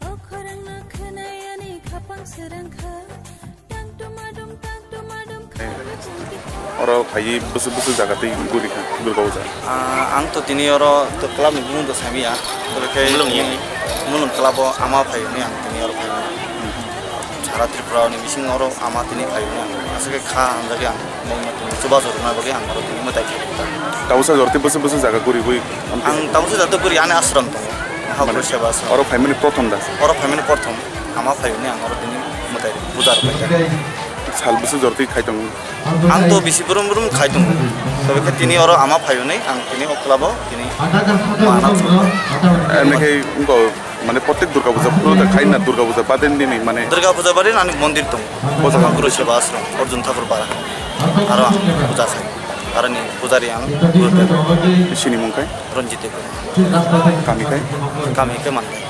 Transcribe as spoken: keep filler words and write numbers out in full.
O khorang no khwnayani khapang srang kha. Tang tumadum, tang tumadum, khorang no changti kha. Oro phaiwi bwswk bwswk jaga twi guri kha Durga Puja? Ah, ang to tini oro to club ni bumung to sami ya. Tei khe mulung ya. Mulung club o ama phai ni ang tini oro phai. Sara Tripura ni bising oro ama tini phai ni ang. Aswk kha hamjagwi ang. Mungma tini chubachu rwna bagwi ang oro tini mwtai khe. Tabuksa jor tei bwswk bwswk jaga guri gui? Ang tabuksa jor tei guri ani ashram tongo. Mahaprabhu Seva Ashram. Oro phaimani prothom da? Oro phaimani prothom. Ama phaimani ang oro tini mwtai puja rwkha. Sal bwswk jor tei khai tongo? Ang to bisi brum brum khai tongo. Tobe khe tini oro ama phaimani ang tini o club o tini mana. Ene khai wngkha. Mane, protek Durga Puja, puja khai na Durga Puja baden nini, mane? Durga Puja baden ani mondir tong. Puja. Guru Seva Ashram, Arjun Thakur Para. Aro ang puja khai. Aro ni pujari ang Guru Deva. Sini mung khai? Ranjit Debbarma. Kami khai? Kami khe Mantai.